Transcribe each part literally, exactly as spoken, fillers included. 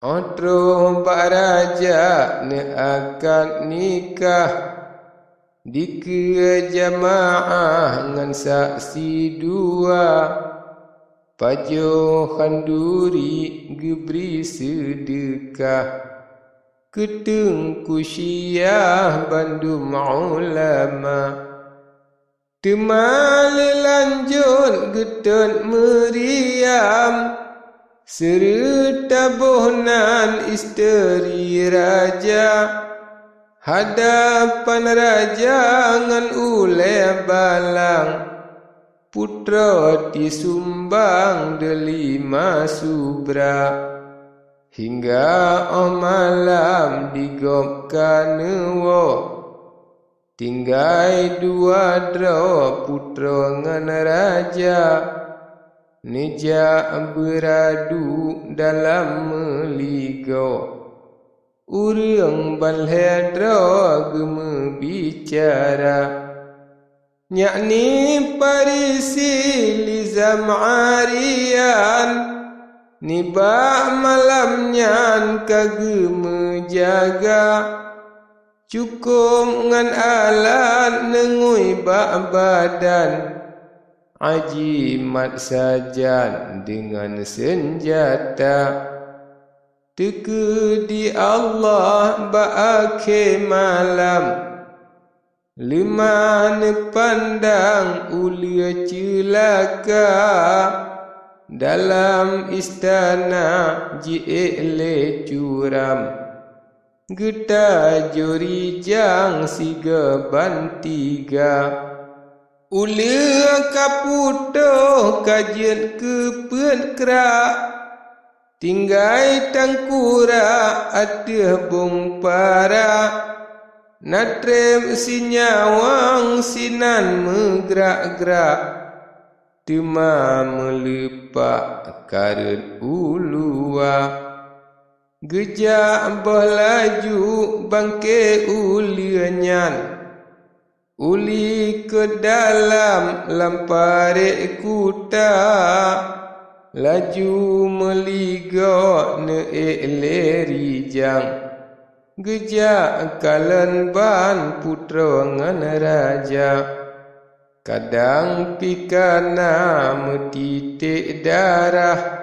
Óh troh bak raja neuakad nikah, dikeue jamaah ngon saksi dua, pajoh khanduri geubri seudeukah, keu Teungku Syiah bandum ulama. Teuma lé lanjot geutot meuriam, seureuta boh nan isteri raja. Hadapan raja ngon ulée balang, putroe tisumbang deulima subra. Hingga óh malam di gob ka neuwoe, tinggai dua droe putroe ngon raja, neujak beuradu dalam meuligoe. Ureuëng ban lhée droe geumeubicara, yakni Farisi li Zam'arian, nibak malam nyan ka geumeujaga. Cukôp ngon alat neungui bak badan, ajimat sajan deungon seunjata. Teukeudi Allah bak akhé malam, leumah neupandang uleue ceulaka. Dalam istana jiék lé curam, geuta juri-jang sigoe ban tiga. Uleue ka putôh ka jeuet keu peuet krak, tinggai tangkurak ateueh bông para. Na treb sinyawang sinan meugrak-grak, teuma meuleupak kareuet u luwa. Geujak boh laju bangké uleue nyan, u likot dalam lam parék kuta, laju meuligoe neuék lé rijang. Geujak kalon ban putroe ngon raja, kadang pih ka na meutiték darah.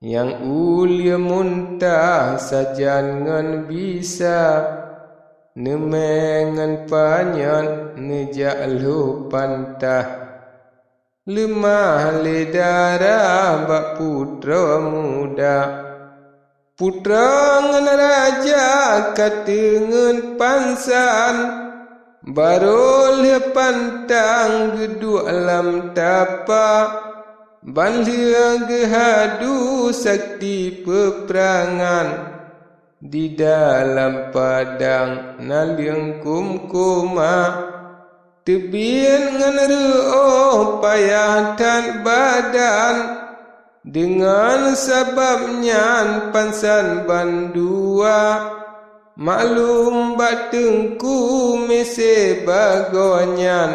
Nyang uleue muntah sajan ngon bisa, neumè ngon panyöt neujak lhôh pantah. Leumah lé darah bak putroe muda. Putroe ngon raja ka teungeut pansan, barô lheueh pantang geuduek lam tapa. Ban lheueh geuhadu sakti peuprangan, di dalam padang naleueng kum-kuma. Teubiet ngon reuôh payah that badan, deungon sabab nyan pansan bandua. Maklum bak teungku miseue bagoe nyan,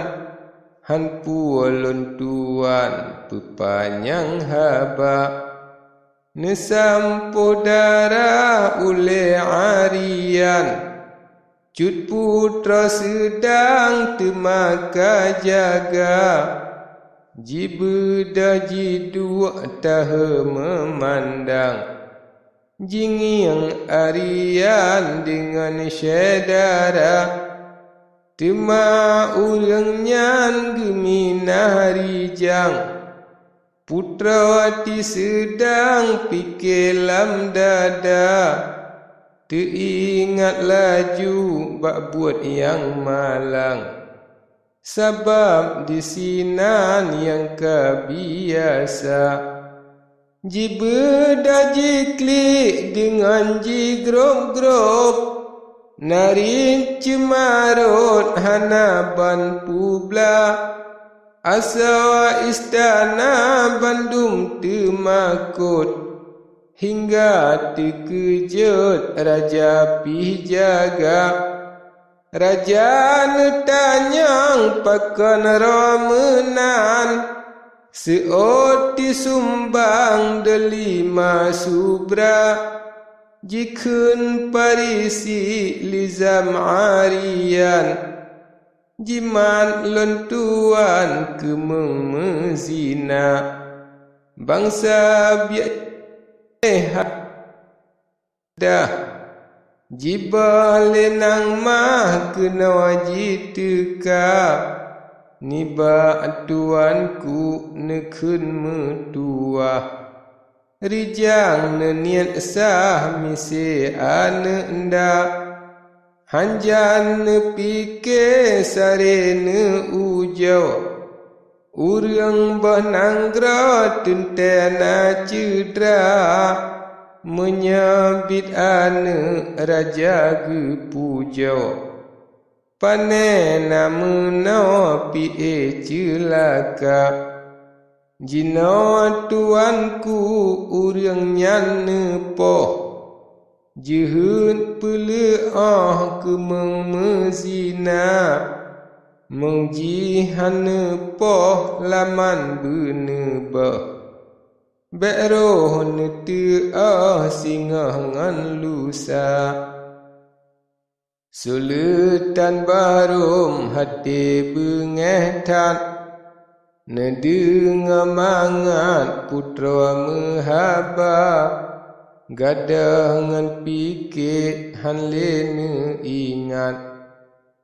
han puwoe lôn tuan peupanyang haba. Neusampôh darah ulée arian, cut putroe seudang teuma ka jaga. Jibeudôh jiduek tahe meumandang, jingieng arian deungon syedara. Teuma ureuëng nyan geuminah rijang, putroe teuseudang pike lam dada. Teuingat laju bak buet nyang malang, sabab disinan nyang ka biasa. Jibeudôh jiklik deungon jigrob-grob, nariet ceumarot hana ban peublah. Asoe istana bandum teumakot, hingga teukeujot raja pih jaga. Raja neutanyong pakon droe meunan, seuôt tisumbang deulima subra. Jikheun Farisi lé Zamarian, "Jimat lôn tuan keumeung meuzina. Bansa biet dah jibah lé nang mah keunoe jiteuka nibak tuanku neukheun meutuwah. Rijang neuniet sah miseue aneuëk nda, hanjan neupike sare neuujoe. Ureuëng boh nanggroe teuntée na ceutra, meunyoe biet aneuëk raja geupujoe. Pane na meunoe pié ceulaka. Jinoe tuanku ureuëng nyan neupoh, jeuheut peuleuoh keumeung meuzina. Meung jih han neupoh laman beuneubôh, bék roh neuteuoh singoh ngon lusa." Suleutan barôm até beungéh that, neudeungoe mangat putroe meuhaba, gadôh ngon pike han lé neuingat.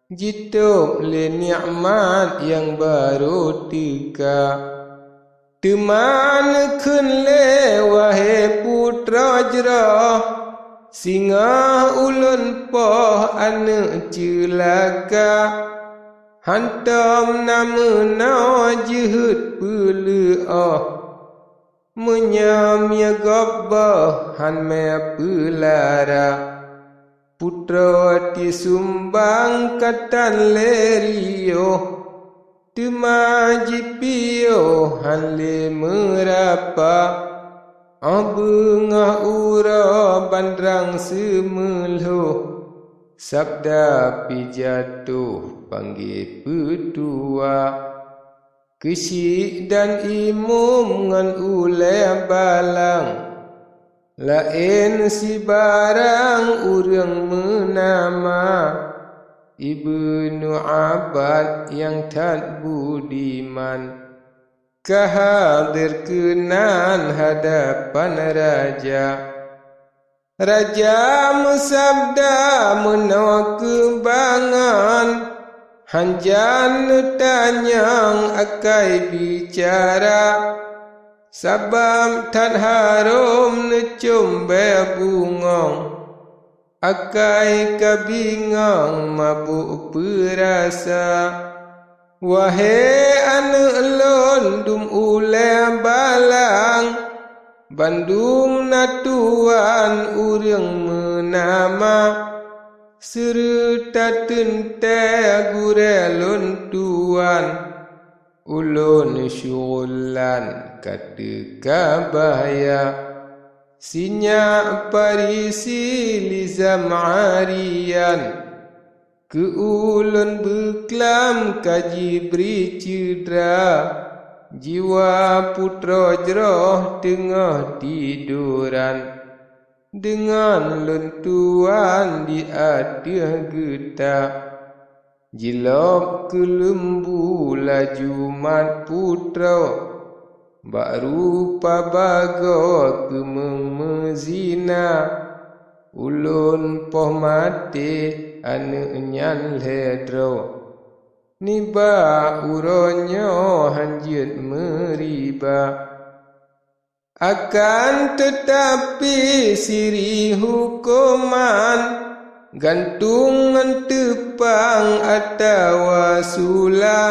Jitôb lé nikmat nyang barô teuka. Teuma neukheun lé, "Wahé putroe jroh, singoh ulôn poh aneuëk ceulaka. Hantom na meunoe jeuheut peuleuoh. Meunyoe mié gob boh han mé peulara, putroe tisumbang katan lé riôh, teuma jipiôh han lé meurapa. Óh beungoh uroe bandrang seumeulhoh, sabda pih jatoh panggé peutuwa." Keuchik dan imum ngon ulée balang, laén sibarang ureuëng meunama Ibnu Abbad nyang that budiman, ka hadér keunan hadapan raja. Raja meusabda meunoe keubangan, hanjan neutanyong akai bicara, sabab that harôm neucöm bée bungöng, akai ka bingöng mabök peurasa. Wahé aneuëk lôn dum ulée balang, bandum na tuan ureuëng meunama, seureuta teuntée gurée lôn tuan. Ulôn syeurulan ka teuka bahya, sinyak Farisi lé Zamarian. Keu ulôn beuklam ka jibri ceutra, jiwa putroe jroh teungoh tidoran. Deungon lôn tuan di ateueh geuta, jilôb keu leumbu laju mat putroe. Bak rupa bagoe keumeung meuzina, ulôn poh maté aneuëk nyan lhée droe. Nibak uroe nyoe han jeuet meuriba. Akan teutapi siri huköman, gantung ngon teupang atawa sula,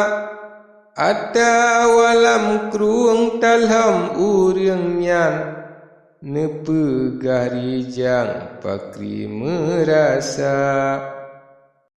atawa lam krueng talhom ureuëng nyan, neupeugah rijang pakri meurasa.